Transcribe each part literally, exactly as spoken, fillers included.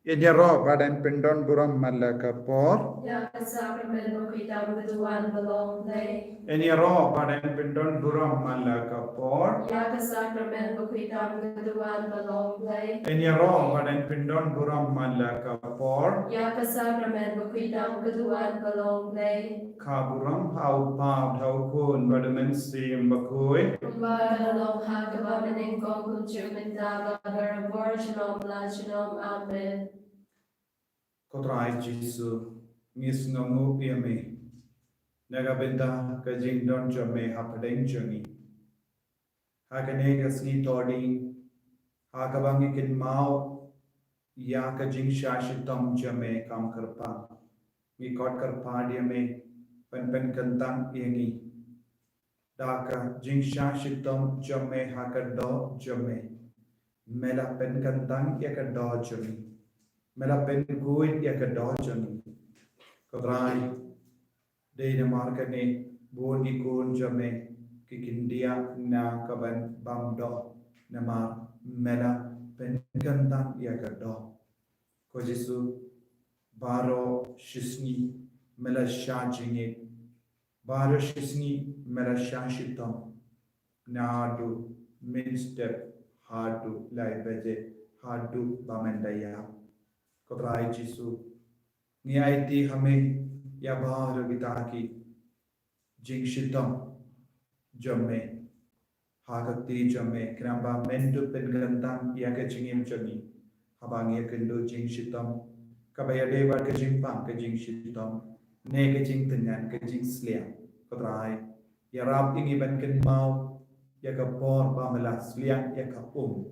Ïaroh bad yn pyndon burom man la ka por. Ïa ka sakramen bakhuid tam ka duwan ba long Blei. Ïaroh bad yn pyndon burom man la ka por. Ïa ka sakramen bakhuid tam ka duwan ba long Blei. Ïaroh bad yn pyndon burom man la ka por. Ïa ka sakramen bakhuid tam ka duwan ba long Blei. Ka burom ha u Kpa, ha u Khun bad ha u Mynsiem Bakhuid. Kumba ka la long ha kaba mynnyngkong, kumjuh mynta bad barabor junom la junom. Amen. Ko Trai Jisu, ngi sngewnguh ïa me na ka bynta ka jingdon jong me hapdeng jong ngi. Ha kane ka sngi Thohdieng, ha kaba ngi kynmaw ïa ka jingshah shitom jong me kam kyrpang, ngi khot kyrpad ïa me ban pynkyntang ïa ngi da ka jingshah shitom jong me ha ka doh jong me. Me la pynkyntang ïa ka doh jong ngi. Me la pynkhuid ïa ka doh jong ngi. Ko Trai, dei namar kane bun ki khun jong me ki kyndiah na ka ban bam doh, namar me la pynkyntang ïa ka doh. Ko Jisu, baroh shisngi me la shah jingngeit, baroh shisngi me la shah shitom, naduh mynstep haduh lai baje, haduh ba men da ïap. Ko Trai Jisu, ngi aiti ha me ïa baroh kita ki jingshitom jong me. Ha ka kti jong me, khnang ba men dup pynkyntang ïa ka jingim jong ngi. Haba ngi ïakynduh jingshitom, kaba ïadei bad ka jingpang ka jingshitom, ne ka jingtyngan ka jingsliang, ko Trai, ïarap ïa ngi ban kynmaw ïa ka por ba me la sliang ïa ka um,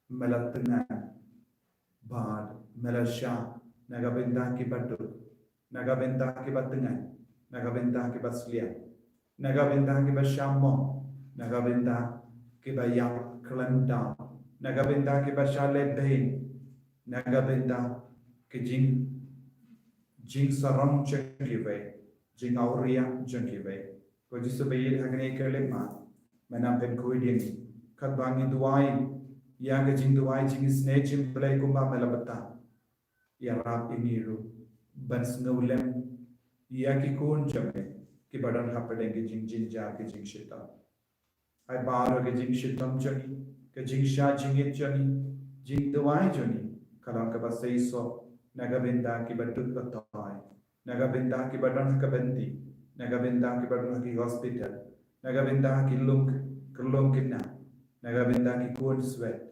me la tyngan, bad me la shah na ka bynta kiba duk, na ka bynta kiba tyngan, na ka bynta kiba sliang, na ka bynta kiba shah mok, na ka bynta kiba ïap khlem daw, na ka bynta kiba shah lehbeiñ, na ka bynta ki jing, jingsarong jong kiwei, jingawria jong kiwei. Ko Jisu ba ïeit, ha kane ka lymmat me nang pynkhuid ïa ngi, katba ngi duwai ïa ka jingduwai jingisynei jong U Blei kumba me la batai. Ïarap ïa ngi ruh ban sngewlem ïa ki khun jong me kiba don hapdeng ki jingjynjar ki jingshitom. Ai baroh ki jingshitom jong ngi, ki jingshah jingit jong ngi, jingduwai jong ngi, ka long kaba seisoh na ka bynta kiba duk ba toi, na ka bynta kiba don ha ka bynta, na ka bynta kiba don ha ki hospital, na ka bynta ki lum, ki lum kynna, na ka bynta ki khun swet,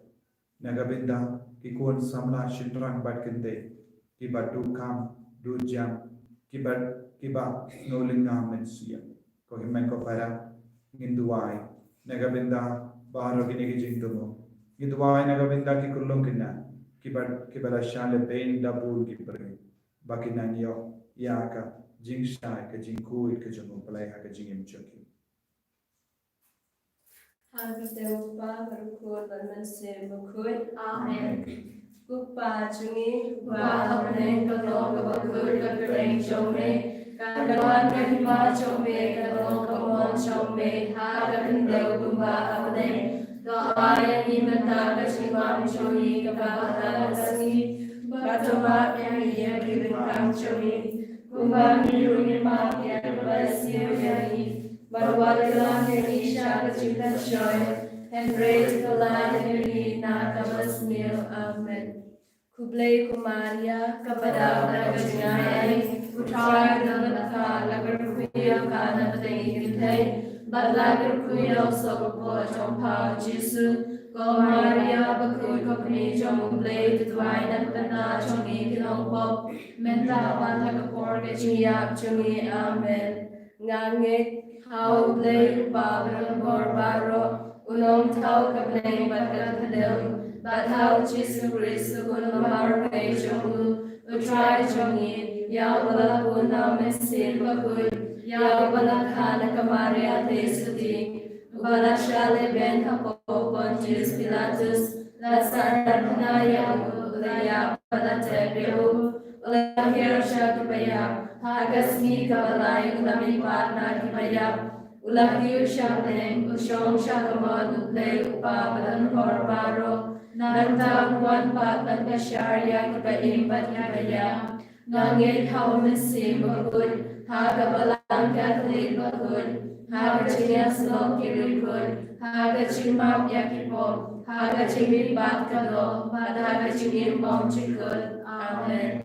na ka bynta ki khun samla shynrang bad kynthei, kiba duh kam duh jam, kiba, kiba sngewlyngnga mynsiem. Ko hynmen ko para, ngin duwai na ka bynta baroh kine ki jingthmu. Ngi duwai na ka bynta ki khun lum kynna kiba, kiba la shah lehbeiñ da bun ki briew, ba kin nang ïoh ïa ka jingshai, ka jingkhuid ka jong U Blei ha ka jingim jong ki. Ha ka kyrteng U Kpa bad U Khun bad U Mynsiem Bakhuid. Amen. Ko Kpa jong ngi, uba ha bneng, ka long kaba khuid ka kyrteng jong me. Kan wan ka hima jong me, kan long ka mon jong me ha ka khyndew kumba ha bneng. To ai ïa ngi mynta ka jingbam jong ngi kaba ha ka sngi. Bad to map ïa ngi ïa ki ryngkang jong ngi, kumba ngi ruh ngi map ïa kiba isniew ïa ngi. Bad wat ïalam ïa ngi sha ka jingpynshoi, hynrei to pyllait ïa ngi na kaba sniew. Amen. Khublei ko Maria, kaba dap da ka jingaiei, U Trai u don bad pha, la kyrkhu ïa pha na pdeng ki kynthei, bad la kyrkhu ïa u soh kpoh jong pha u Jisu. Ko Maria bakhuid, ko kmie jong U Blei, to duwai na ka bynta jong ngi ki nongpop, mynta bad ha ka por ka jingïap jong ngi. Amen. Nga ngeit ha U Blei U Kpa badonbor baroh, U Nongthaw ka bneng bad ka khyndew, bad ha U Jisu Khrist U Khun bamarwei jong U, U Trai jong ngi, ïa uba la bun na U Mynsiem Bakhuid, ïa uba la kha na ka Maria Theisotti, uba la shah lehbeiñ hapoh Pontius Pilatus, la sahnarphna ïa U, la ïap bad la tep ïa U, U la hiar sha kiba ïap, ha ka sngi kaba lai U la mihpat na kiba ïap, U la kiew sha bneng, u shong sha ka mon U Blei U Kpa badonbor baroh. Nangta u wan pat ban kyrshan ïa kiba im bad kiba ïap. Nga ngeit ha U Mynsiem Bakhuid, ha ka Balang Katholik bakhuid, ha ka jingïasyllok ki riewkhuid, ha ka jingmap ïa ki pop, ha ka jingmihpat ka doh, bad ha ka jingim bymjukut. Amen.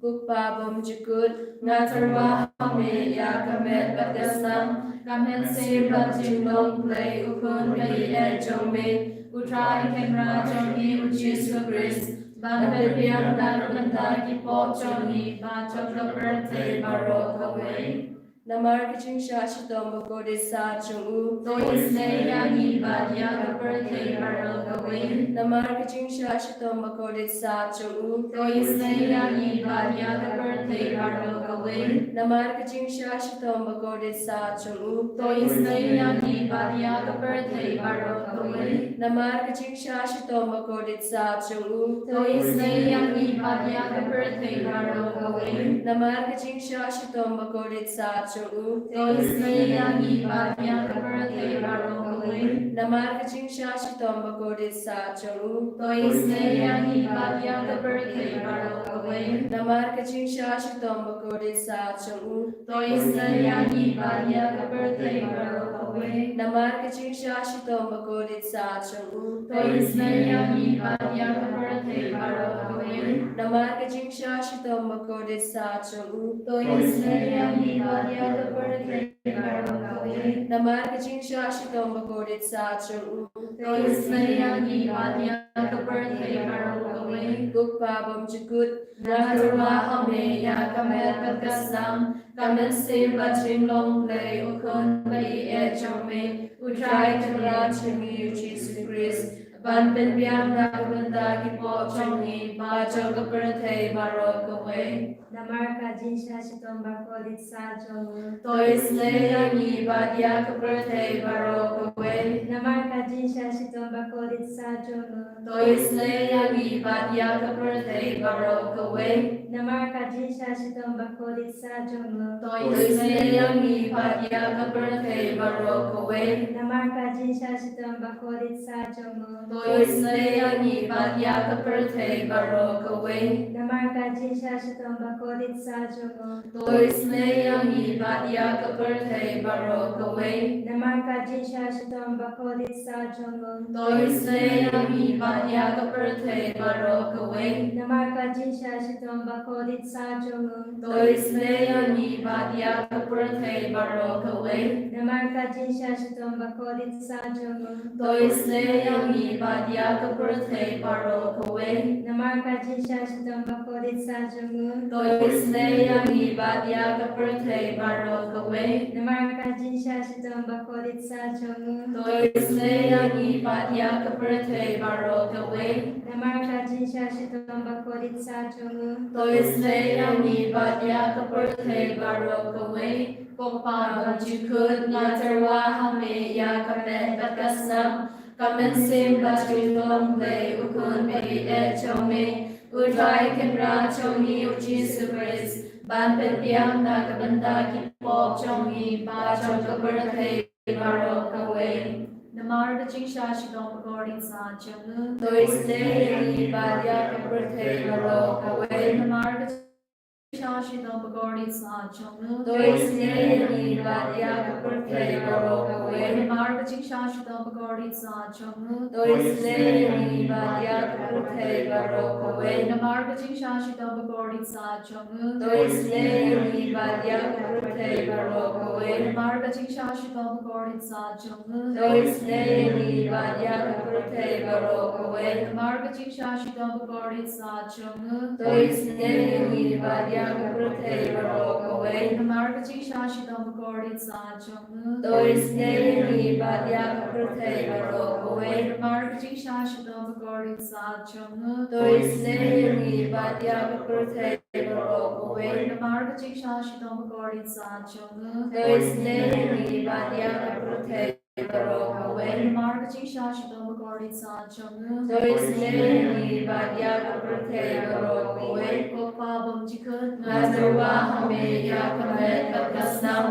Ko Kpa bymjukut, nga tyrwa ha me ïa ka met bad ka snam, ka mynsiem bad jinglong U Blei U Khun ba ïeit jong me, U Trai Kynrad jong ngi U Jisu Khrist, ban pynbiang na ka bynta ki pop jong ngi bad jong ka pyrthei baroh kawei. Namar ka jingshah shitom bakordit sah jong u, to isynei ïa ngi bad ïa ka pyrthei baroh kawei. Namar ka jingshah shitom bakordit sah jong u, to isynei ïa ngi bad ïa ka pyrthei baroh kawei. Namar ka jingshah shitom bakordit sah jong u, to isynei ïa ngi bad ïa ka pyrthei baroh kawei. Namar ka jingshah shitom bakordit sah jong u, to isynei ïa ngi bad ïa ka pyrthei baroh kawei. Namar ka jingshah shitom bakordit sah jong u, to isynei ïa ngi bad ïa ka pyrthei baroh kawei. Namar ka jingshah shitom bakordit sah jong u, to isynei ïa ngi bad ïa ka pyrthei baroh kawei. Namar ka jingshah shitom bakordit sah jong u, to isynei ïa ngi bad ïa ka pyrthei baroh kawei. Namar ka jingshah shitom bakordit sah jong u, to isynei ïa ngi bad ïa ka pyrthei baroh kawei. Namar ka jingshah shitom bakordit sah jong u, to isynei ïa ngi bad ïa ka pyrthei baroh kawei. Namar ka jingshah shitom bakordit sah jong u, to isynei ïa ngi bad ïa ka pyrthei baroh kawei. Ko Kpa bymjukut, nga tyrwa ha me ïa ka met bad ka snam, ka mynsiem bad jinglong U Blei U Khun ba ïeit jong me, U Trai Kynrad jong ngi U Jisu Khrist, ban pynbiang na ka bynta ki pop jong ngi bad jong ka pyrthei baroh kawei. Namar ka jingshah shitom bakordit sah jong u, to isynei ïa ngi bad ïa ka pyrthei baroh kawei. Namar ka jingshah shitom bakordit sah jong u, to isynei ïa ngi bad ïa ka pyrthei baroh kawei. Namar ka jingshah shitom bakordit sah jong u, to isynei ïa ngi bad ïa ka pyrthei baroh kawei. Namar ka jingshah shitom bakordit sah jong u, to isynei ïa ngi bad ïa ka pyrthei baroh kawei. Namar ka jingshah shitom bakordit sah jong u, to isynei ïa ngi bad ïa ka pyrthei baroh kawei. Namar ka jingshah shitom bakordit sah jong u, to isynei ïa ngi bad ïa ka pyrthei baroh kawei. Namar ka jingshah shitom bakordit sah jong u, to isynei ïa ngi bad ïa ka pyrthei baroh kawei. Namar ka jingshah shitom bakordit sah jong u, to isynei ïa ngi bad ïa ka pyrthei baroh kawei. Namar ka jingshah shitom bakordit sah jong u, to isynei ïa ngi bad ïa ka pyrthei baroh kawei. Namar ka jingshah shitom bakordit sah jong u, to isynei ïa ngi bad ïa ka pyrthei baroh kawei. Namar ka jingshah shitom bakordit sah jong u, to isynei ïa ngi bad ïa ka pyrthei baroh kawei. Ko Kpa bymjukut, nga tyrwa ha me ïa ka met bad ka snam, ka mynsiem bad jinglong U Blei U Khun ba ïeit jong me, U Trai Kynrad jong ngi U Jisu Khrist, ban pynbiang na ka bynta ki pop jong ngi bad jong ka pyrthei baroh kawei. Namar ka jingshah shitom bakordit sah jong u, to isynei ïa ngi bad ïa ka pyrthei baroh kawei. Namar ka jingshah shitom bakordit sah jong u, to isynei ïa ngi bad ïa ka pyrthei baroh kawei. Namar ka jingshah shitom bakordit sah jong u, to isynei ïa ngi bad ïa ka pyrthei baroh kawei. Namar ka jingshah shitom bakordit sah jong u, to isynei ïa ngi bad ïa ka pyrthei baroh kawei. Namar ka jingshah shitom bakordit sah jong u, to isynei ïa ngi bad ïa ka pyrthei baroh kawei. Namar ka jingshah shitom bakordit sah jong u, to isynei ïa ngi bad ïa ka pyrthei baroh kawei. Namar ka jingshah shitom bakordit sah jong u, to isynei ïa ngi bad ïa ka pyrthei baroh kawei. Namar ka jingshah shitom bakordit sah jong u, to isynei ïa ngi bad ïa ka pyrthei baroh kawei. Namar ka jingshah shitom bakordit sah jong u, to isynei ïa ngi bad ïa ka pyrthei baroh kawei. Namar ka jingshah shitom bakordit sah jong u, to isynei ïa ngi bad ïa ka pyrthei baroh kawei. Ko Kpa bymjukut, nga tyrwa ha me ïa ka met bad ka snam,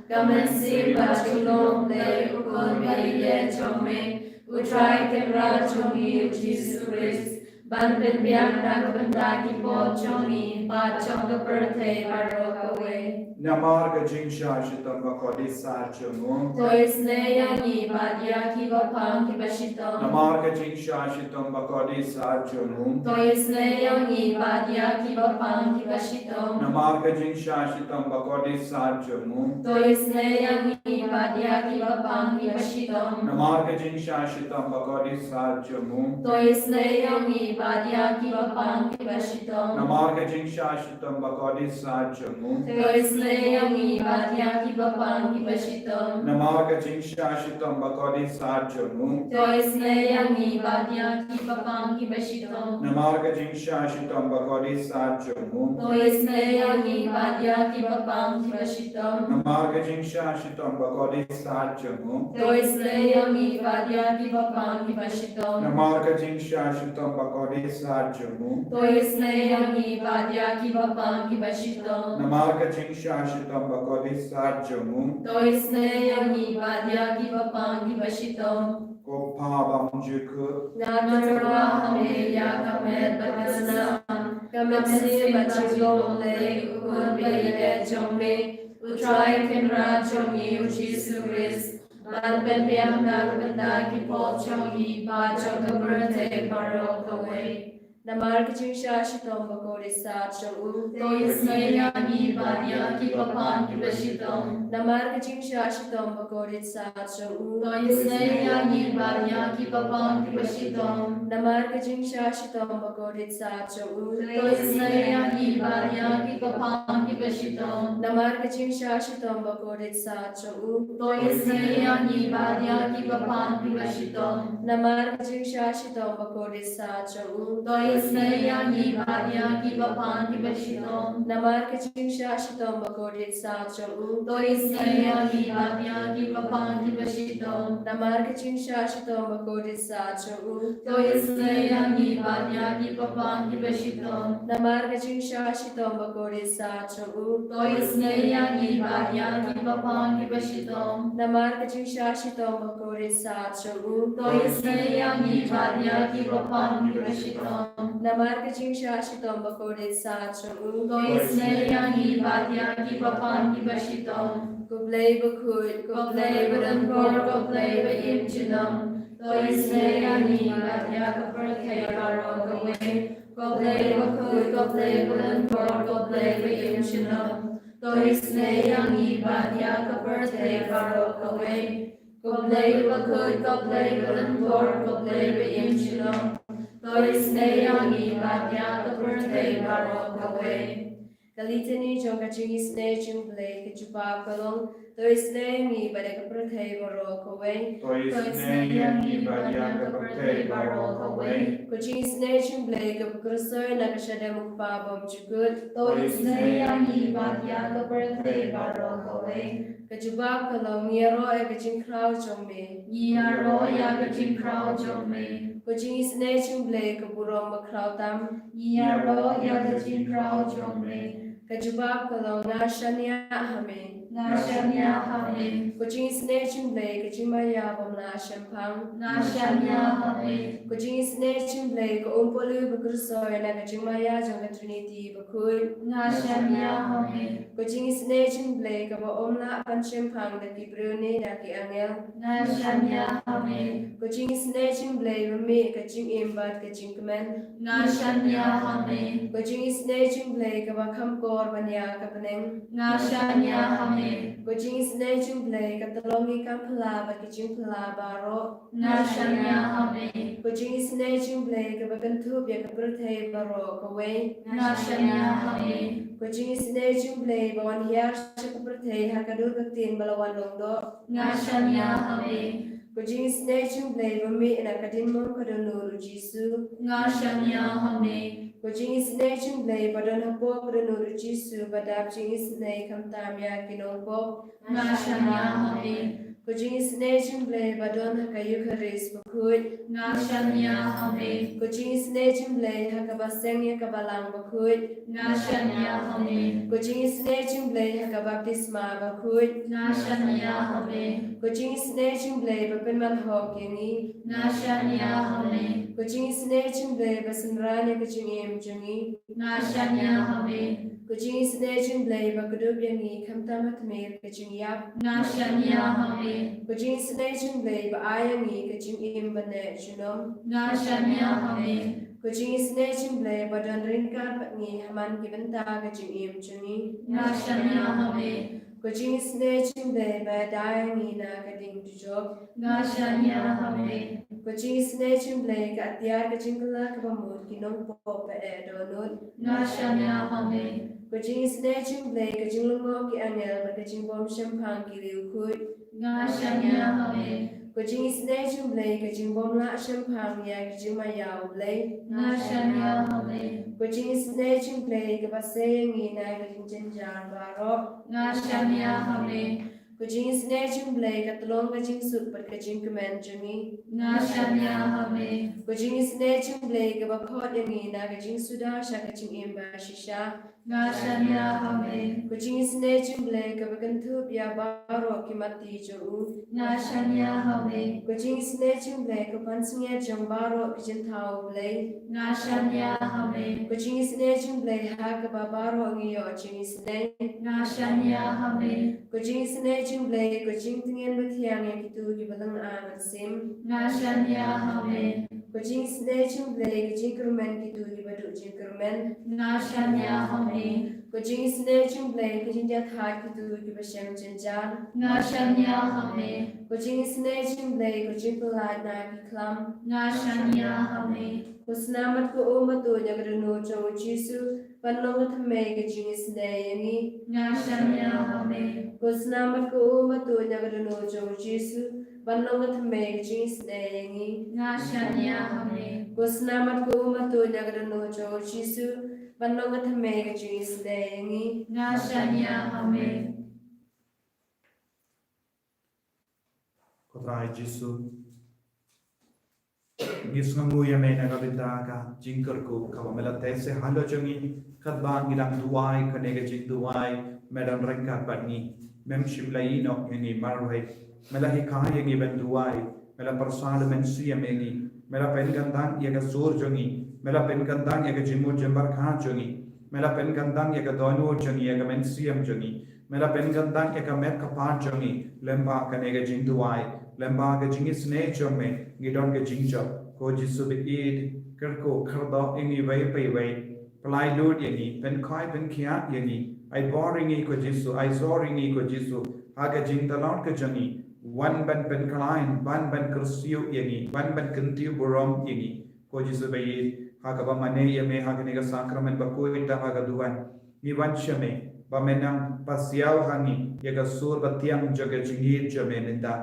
Ka mynsiem bad jinglong U Blei, U Khun ba ïeit jong me, U Trai Kynrad jong ngi U Jisu Khrist, ban pynbiang na ka bynta ki pop jong ngi bad jong ka pyrthei baroh kawei. Namar ka jingshah shitom bakordit sat jong U, to isynei ïa ngi bad ïa kiba pang kiba shitom. Namar ka jingshah shitom bakordit sat jong U, to isynei ïa ngi bad ïa kiba pang kiba shitom. Namar ka jingshah shitom bakordit sat jong U, to isynei ïa ngi bad ïa kiba pang kiba shitom. Namar ka jingshah shitom bakordit sat jong U, to isynei ïa ngi bad ïa kiba pang kiba shitom. Namar ka jingshah shitom bakordit sat jong U, to isynei ïa ngi bad ïa kiba pang kiba shitom. Namar ka jingshah shitom bakordit sat jong U, to isynei ïa ngi bad ïa kiba pang kiba shitom. Namar ka jingshah shitom bakordit sat jong U, to isynei ïa ngi bad ïa kiba pang kiba shitom. Namar ka jingshah shitom bakordit sat jong U, to isynei ïa ngi bad ïa kiba pang kiba shitom. Namar ka jingshah shitom bakordit sat jong U, to isynei ïa ngi bad ïa kiba pang kiba shitom. Namar ka jingshah shitom bakordit sat jong U, to isynei ïa ngi bad ïa kiba pang kiba shitom. Ko Pa bymjukut, nga tyrwa ha Me ïa ka met bad ka snam, ka mynsiem bad jinglong U Blei, U Khun ba ïeit jong me, U Trai Kynrad jong ngi U Jisu Khrist, ban pynbiang na ka bynta ki pop jong ngi bad jong ka pyrthei baroh kawei. Namar ka jingshah shitom bakordit sat jong U, to isynei ïa ngi bad ïa kiba pang kiba shitom. Namar ka jingshah shitom bakordit sat jong U, to isynei ïa ngi bad ïa kiba pang kiba shitom. Namar ka jingshah shitom bakordit sat jong U, to isynei ïa ngi bad ïa kiba pang kiba shitom. Namar ka jingshah shitom bakordit sat jong U, to isynei ïa ngi bad ïa kiba pang kiba shitom. Namar ka jingshah shitom bakordit sat jong U, to isynei ïa ngi bad ïa kiba pang kiba shitom. Namar ka jingshah shitom bakordit sat jong U, to isynei ïa ngi bad ïa kiba pang kiba shitom. Namar ka jingshah shitom bakordit sat jong U, to isynei ïa ngi bad ïa kiba pang kiba shitom. Namar ka jingshah shitom bakordit sat jong U, to isynei ïa ngi bad ïa kiba pang kiba shitom. Namar ka jingshah shitom bakordit sat jong U, to isynei ïa ngi bad ïa kiba pang kiba shitom. Namar ka jingshah shitom bakordit sat jong U, to isynei ïa ngi bad ïa kiba pang kiba shitom. Ko Blei bakhuid, ko Blei badonbor, ko Blei ba im junom, to isynei ïa ngi bad ïa ka pyrthei baroh kawei. Ko Blei bakhuid, ko Blei badonbor, ko Blei ba im junom, to isynei ïa ngi bad ïa ka pyrthei baroh kawei. Ko Blei bakhuid, ko Blei badonbor, ko Blei ba im junom, to isynei ïa ngi bad ïa ka pyrthei baroh kawei. Ka litani jong ka jingisynei jong U Blei ka jubab ka long, to isynei ïa ngi bad ïa ka pyrthei baroh kawei. To isynei ïa ngi bad ïa ka pyrthei baroh kawei. Ka jingisynei jong U Blei kaba kyrshoi na ka shadem U Kpa bymjukut, to isynei ïa ngi bad ïa ka pyrthei baroh kawei. Ka jubab ka long, ngi ïaroh ïa ka jingkhraw jong Me. Ngi ïaroh ïa ka jingkhraw jong Me. Ka jingisynei jong U Blei ka burom bakhraw tam, ngi ïaroh ïa ka jingkhraw jong Me. Ka jubab ka long, nga shaniah ha Me. Nga shaniah ha Me. Ka jingisynei jong U Blei ka jingmaïa bym lah shemphang, nga shaniah ha Me. Ka jingisynei jong U Blei ka umpohliew ba kyrshoi na ka jingmaïa jong ka Trinity bakhuid, nga shaniah ha Me. Ka jingisynei jong U Blei kaba ym lah ban shemphang da ki briew ne da ki angel, nga shaniah ha Me. Ka jingisynei jong U Blei ba mih ka jingim bad ka jingkmen, nga shaniah ha Me. Ka jingisynei jong U Blei kaba kham kor ban ïa ka bneng, nga shaniah ha Me. Ka jingisynei jong U Blei ka tyllong ki kam phylla bad ki jingphylla baroh, nga shaniah ha Me. Ka jingisynei jong U Blei kaba kynthup ïa ka pyrthei baroh kawei, nga shaniah ha Me. Ka jingisynei jong U Blei ba wan hiar sha ka pyrthei ha ka dur ka ktien ba la wan long doh, nga shaniah ha Me. Ka jingisynei jong U Blei ba mih na ka dien mong ka dohnud U Jisu, nga shaniah ha Me. Ka jingisynei jong U Blei ba don hapoh ka dohnud U Jisu ba dap jingisynei khamtam ïa ki nongpop, nga shaniah ha Me. Ko jingisynei jong U Blei ba don ha ka Eukharist bakhuid. Nga shaniah ha me. Ko jingisynei jong U Blei ha kaba seng ïa ka balang bakhuid. Nga shaniah ha me. Ko jingisynei jong U Blei ha ka baptisma bakhuid. Nga shaniah ha me. Ko jingisynei jong U Blei ba pynman hok ïa ngi. Nga shaniah ha me. Ko jingisynei jong U Blei ba synran ïa ka jingim jong ngi. Nga shaniah ha me. Ko jingisynei jong U Blei ba kdup ïa ngi khamtam ha tmier ka jingïap. Nga shaniah ha me. Ko jingisynei jong U Blei ba ai ïa ngi ka jingim ban neh junom. Nga shaniah ha me. Ko jingisynei jong U Blei ba don ryngkat bad ngi ha man ki bynta ka jingim jong ngi. Nga shaniah ha me. Ko jingisynei jong U Blei ba da ïa ngi na ka ding dujok. Nga shaniah ha me. Ko jingisynei jong U Blei ka atiar ka jingkylla kaba mut ki nongpop ba eh dohnud. Nga shaniah ha me. Ko jingisynei jong U Blei ka jinglyngngoh ki angel bad ka jingbym shemphang ki riewkhuid. Nga shaniah ha me. Ko jingisynei jong U Blei ka jingbym lah shemphang ïa ka jingmaïa U Blei. Nga shaniah ha me. Ko jingisynei jong U Blei kaba sei ïa ngi na ka jingjynjar baroh. Nga shaniah ha me. Ko jingisynei jong U Blei ka tyllong ka jingsuk bad ka jingkmen jong ngi. Nga shaniah ha me. Ko jingisynei jong U Blei kaba khot ïa ngi na ka jingsuda sha ka jingim ba shisha. Nga shaniah ha me. Ko jingisynei jong U Blei kaba kynthup ïa baroh ki matti jong u. Nga shaniah ha me. Ko jingisynei jong U Blei ka pansngiat jong baroh ki jingthaw U Blei. Nga shaniah ha me. Ko jingisynei jong U Blei ha kaba baroh ngi ïoh jingisynei. Nga shaniah ha me. Ko jingisynei jong U Blei ko jingtngen bathiang ïa kito kiba lynga mynsiem. Nga shaniah ha me. Ko jingisynei jong U Blei ka jingkyrmen kito kiba duh jingkyrmen. Nga shaniah ha me. Ko jingisynei jong U Blei ka jingïathait kito kiba shem jynjar. Nga shaniah ha me. Ko jingisynei jong U Blei ko jingpyllait na ki khlam. Nga shaniah ha me. Ko sna mat ko um batuid ïa ka dohnud jong U Jisu ban long ka thymmei ka jingisynei ïa ngi. Nga shaniah ha me. Ko sna mat ko um batuid ïa ka dohnud jong U Jisu ban long ka thymmei ka jingisynei ïa ngi. Nga shaniah ha me. Ko sna mat ko um batuid ïa ka dohnud jong U Jisu ban long ka thymmei ka jingisynei ïa ngi. Nga shaniah ha me. Ko Trai Jisu, ngi sngewnguh ïa me na ka bynta ka jingkyrkhu kaba me la teh sha halor jong ngi, katba ngi dang duwai, kane ka jingduwai me don ryngkat bad ngi. Mem shym la ïehnoh ïa ngi marwei. Me la hikai ïa ngi ban duwai. Me la pynshai da U Mynsiem ïa ngi. Me la pynkhamtam ïa ka sur jong ngi. Me la pynkhamtam ïa ka jingmut jingpyrkhat jong ngi. Me la pynkhamtam ïa ka dohnud jong ngi, ïa ka mynsiem jong ngi. Me la pynkhamtam ïa ka met ka phad jong ngi lyngba kane ka jingduwai, lyngba ka jingisynei jong me, ngi don ka jingjop. Ko Jisu baieit, kyrkhu kyrdoh ïa ngi iwei pa iwei. Pynlait lut ïa ngi, pynkhoi pynkhiah ïa ngi. Ai bor ïa ngi ko Jisu, ai sor ïa ngi ko Jisu. Ha ka jingtlot ka jong ngi, wan ban pynkhlaiñ, wan ban kyrsiew ïa ngi, wan ban kyntiew burom ïa ngi. Ko Jisu baieit, ha kaba mane ïa me ha kane ka sakramen bakhuid tam ha ka duwan, ngi wan sha me ba me nang pasiaw ha ngi ïa ka sur batiang jong ka jingïeit jong me mynta.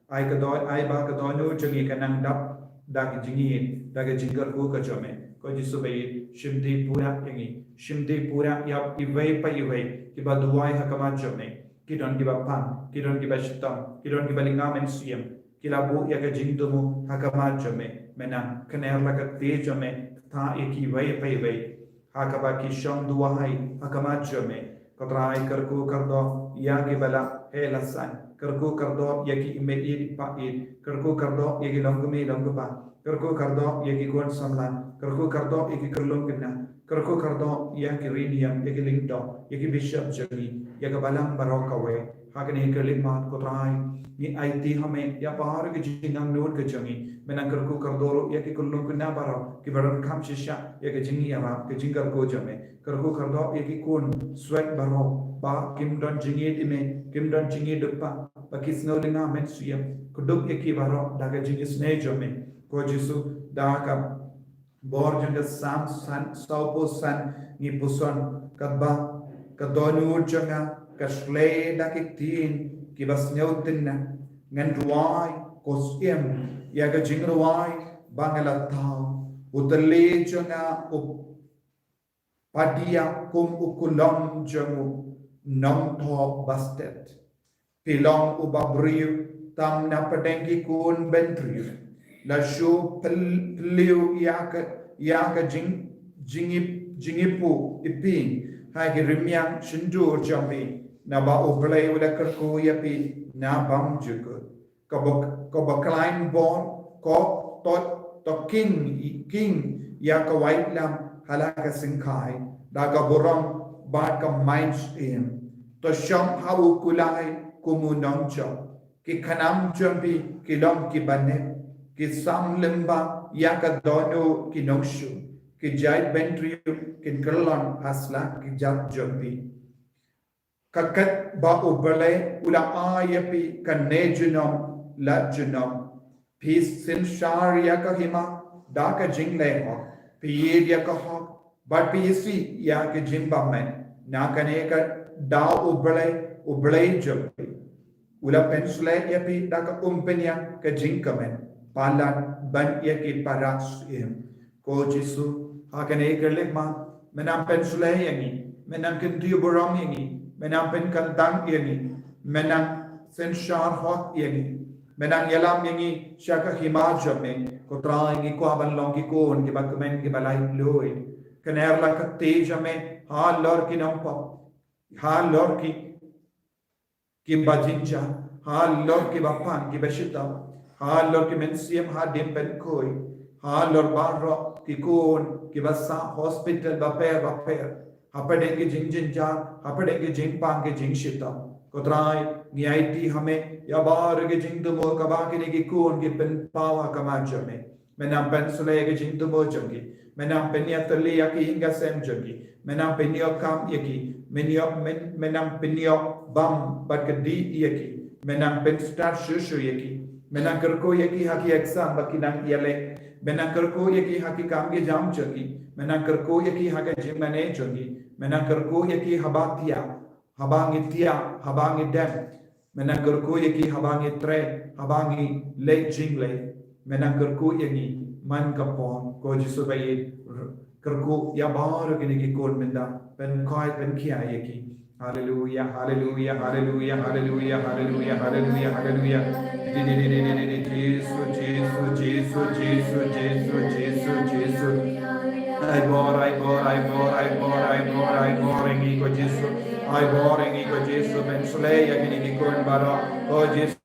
Ai ka doh, ai ba ka dohnud jong ngi ka nang dap da ka jingïeit, da ka jingkyrkhu ka jong me. Ko Jisu baieit, shim dih pura ïa ngi, shim dih pura ïa iwei pa iwei kiba duwai ha khmat jong me. Ki don kiba pang, ki don kiba shitom, ki don kiba lynga mynsiem. Ki la buh ïa ka jingthmu ha khmat jong me. Me nang kner la ka kti jong me, ktah ïa kiwei pa iwei ha kaba ki shong duwai ha khmat jong me. Ko Trai, kyrkhu kyrdoh ïa kiba la heh la saiñ. Kyrkhu kyrdoh ïa ki ïeit pa ïeit. Kyrkhu kyrdoh ïa ki longkmie longkpa. Kyrkhu kyrdoh ïa ki khun samla. Kyrkhu kyrdoh ïa ki khyllung khynnah. Kyrkhu kyrdoh ïa ki riewniam, ïa ki lyngdoh, ïa ki bishop jong ngi, ïa ka balang baroh kawei. Ha kane ka khyllipmat ko Trai, ngi aiti ha me ïa baroh ki jingangnud ka jong ngi. Me nang kyrkhu kyrdoh ruh ïa ki khyllung khynnah baroh kiba donkam shisha ïa ka jingïarap, ka jingkyrkhu jong me. Kyrkhu kyrdoh ïa ki khun swet baroh ba kim don jingïeit i me, kim don jingïeit i pa, ba ki sngew lynga mynsiem. Kdup ïa ki baroh da ka jingisynei jong me. Ko Jisu, da ka bor jong ka Salm san, sawphew san ngi puson, katba ka dohnud jong nga ka shlei da ki ktien kiba sngewtynnat. Ngan rwai, ko Syiem, ïa ka jingrwai ba nga la thaw. U tylli jong nga u padiah kum u kulom jong u nongthoh bastet. Phi long uba briew, tam na pdeng ki khun bynriew. La shu phylliew ïa ka, ïa ka jing, jingip, jingipu ipieng ha ki rmiang shyntur jong phi, naba U Blei u la kyrkhu ïa phi na bymjukut. Ko ba, ko ba khlaiñ bor, ko to, to khing, khing ïa ka waitlam ha la ka syngkhai da ka burom bad ka mynsiem. To shong ha u kulai kum u nongjop. Ki khnam jong phi ki long kiba nep, ki sam lyngba ïa ka dohnud ki nongshun, ki jaid bynriew kin kyllon ha sla ki jait jong phi. Ka kat ba U Blei u la ai ïa phi kane junom la junom. Phi synshar ïa ka hima da ka jingleh hok, phi ïeit ïa ka hok, bad phi isih ïa ka jingbymman. Na kane ka daw U Blei, U Blei jong phi u la pynshlei ïa phi da ka umphniang ka jingkmen palat ban ïa ki para syiem. Ko Jisu, ha kane ka lehma, men nang pynshlei ïa ngi, men nang kyntiew burom ïa ngi, men nang pynkyntang ïa ngi, men nang synshar hok ïa ngi, men nang ïalam ïa ngi sha ka hima jong me. Ko Trai, ngi kwah ban long ki khun kiba kmen, kiba laitluid. Kner la ka kti jong me halor ki nongpop, halor ki kiba jynjar, halor kiba pang kiba shitom, halor ki mynsiem hadien pynkhuid, halor baroh ki khun kiba sah hospital bapher bapher, hapdeng ki jingjynjar, hapdeng ki jingpang ki jingshitom. Ko Trai, ngi aiti ha me ïa baroh ki jingthmu kaba kine ki khun ki pynpaw ha khmat jong me. Men nang pynshlei ïa ka jingthmu jong ki. Men nang pynïatylli ïa ki ïing ka sem jong ki. Men nang pynïoh kam ïa ki. Men ïoh, men, men nang pynïoh bam bad kdih ïa ki. Men nang pynstad shuh shuh ïa ki. Men nang kyrkhu ïa ki ha ki exam ba ki nang ïaleh. Men nang kyrkhu ïa ki ha ki kam ki jam jong ki. Men nang kyrkhu ïa ki ha ka jingmane jong ki. Men nang kyrkhu ïa ki haba thiah, haba ngi thiah, haba ngi dem. Men nang kyrkhu ïa ki haba ngi trei, haba ngi leh jingleh. Men nang kyrkhu ïa ngi man ka por. Ko Jisu ba ïeit, kyrkhu ïa baroh kine ki khun mynta. Pynkoit pynkhia ïa ki. Haleluya, haleluya, haleluya, haleluya, haleluya, haleluya, haleluya. Di, di, di, di, di, di, di, Jisu, Jisu, Jisu, Jisu, Jisu, Jisu, Jisu. Ai bor, ai bor, ai bor, ai bor, ai bor, ai bor ïa ngi ko Jisu. Ai bor ïa ngi ko Jisu, pynshlei ïa kine ki khun baroh ko Jisu.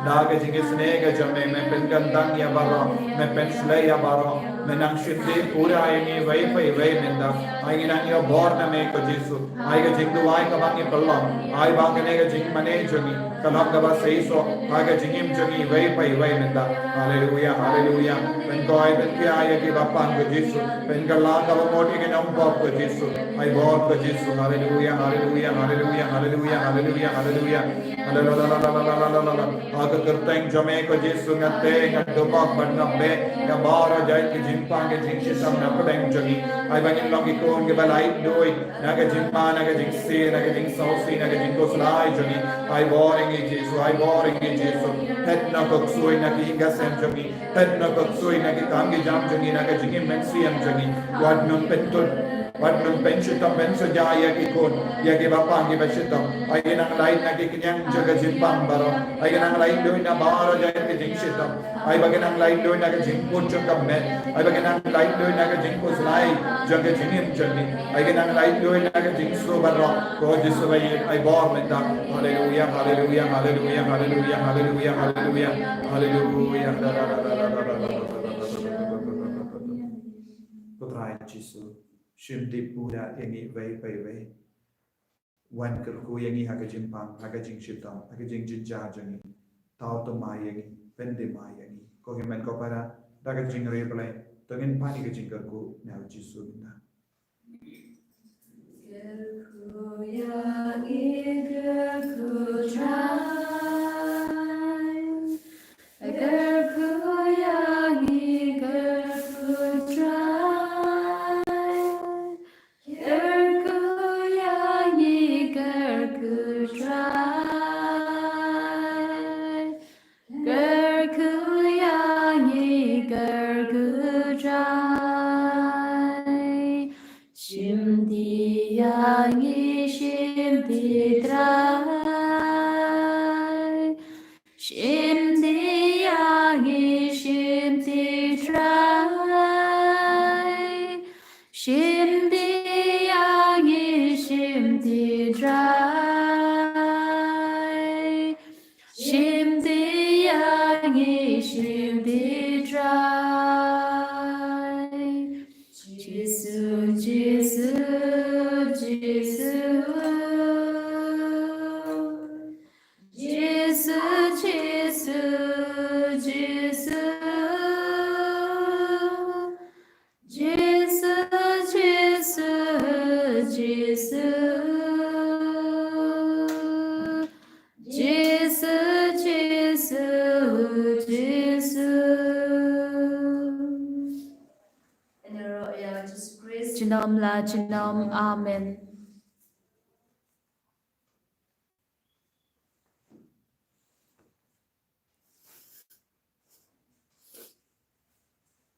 Da ka jingisynei ka jong me, me pynkyntang ïa baroh, me pynshlei ïa baroh, me nang shim dih pura ïa ngi iwei pa iwei mynta. Ai ngi nang ïoh bor na me ko Jisu. Ai ka jingduwai kaba ngi pynlong, ai ba kane ka jingmane jong ngi ka long kaba seisoh ha ka jingim jong ngi iwei pa iwei mynta. Haleluya, haleluya. Pynkoit pynkhia ïa kiba pang ko Jisu. Pynkylla kaba mut ïa ki nongpop ko Jisu. Ai bor ko Jisu. Haleluya, haleluya, haleluya, haleluya, haleluya, haleluya. Haleluya. Ha ka kyrteng jong me ko Jisu nga tei, nga duh bad nga beh ïa baroh jait ki jingpang ki jingshitom na pdeng jong ngi. Ai ba ngin long ki khun kiba laitluid na ka jingma, na ka jingsih, na ka jingsngewsih, na ka jingkhuslai jong ngi. Ai bor ïa ngi Jisu, ai bor ïa ngi Jisu. Phet noh ka ksuid na ki ïing ka sem jong ngi. Phet noh ka ksuid na ki kam ki jam jong ngi, na ka jingim mynsiem jong ngi. Wat nym pyntut, wat nym pynshitom pynshitom ïa ki khun, ïa kiba pang kiba shitom. Ai ki nang lait na ki khñiang jong ka jingpang baroh. Ai ki nang laitluid na baroh jait ki jingshitom. Ai ba ki nang laitluid na ka jingput jong ka met. Ai ba ki nang laitluid na ka jingkhuslai jong ka jingim jong ngi. Ai ki nang laitluid na ka jingsngew baroh. Ko Jisu ba ïeit, ai bor mynta. Haleluya, haleluya, haleluya, haleluya, haleluya, haleluya. Haleluya. Ko Trai Jisu, shim dih pura ïa ngi iwei pa iwei. Wan kyrkhu ïa ngi ha ka jingpang, ha ka jingshitom, ha ka jingjynjar jong ngi. Thaw thymmai ïa ngi, pynthymmai ïa ngi. Ko hynmen ko para, da ka jingriewblei to ngin pan ïa ka jingkyrkhu na u Jisu mynta. Kyrkhu ïa ngi, kyrkhu Trai. Kyrkhu ïa ngi, kyrkhu Trai. Kyrkhu ïa ngi, kyrkhu Trai. Kyrkhu ïa ngi, kyrkhu Trai. Shim dih ïa ngi, shim dih Trai. Shim Trai. Shim ti ïa ngi, shim ti Trai. Shim ti ïa ngi, shim ti Trai. Jisu, Jisu, Jisu. Jisu, Jisu, Jisu. Jisu, Jisu, Jisu. Jisu, Jisu, Jisu. Ïaroh ïa Jisu Khrist. Junom la junom. Amen.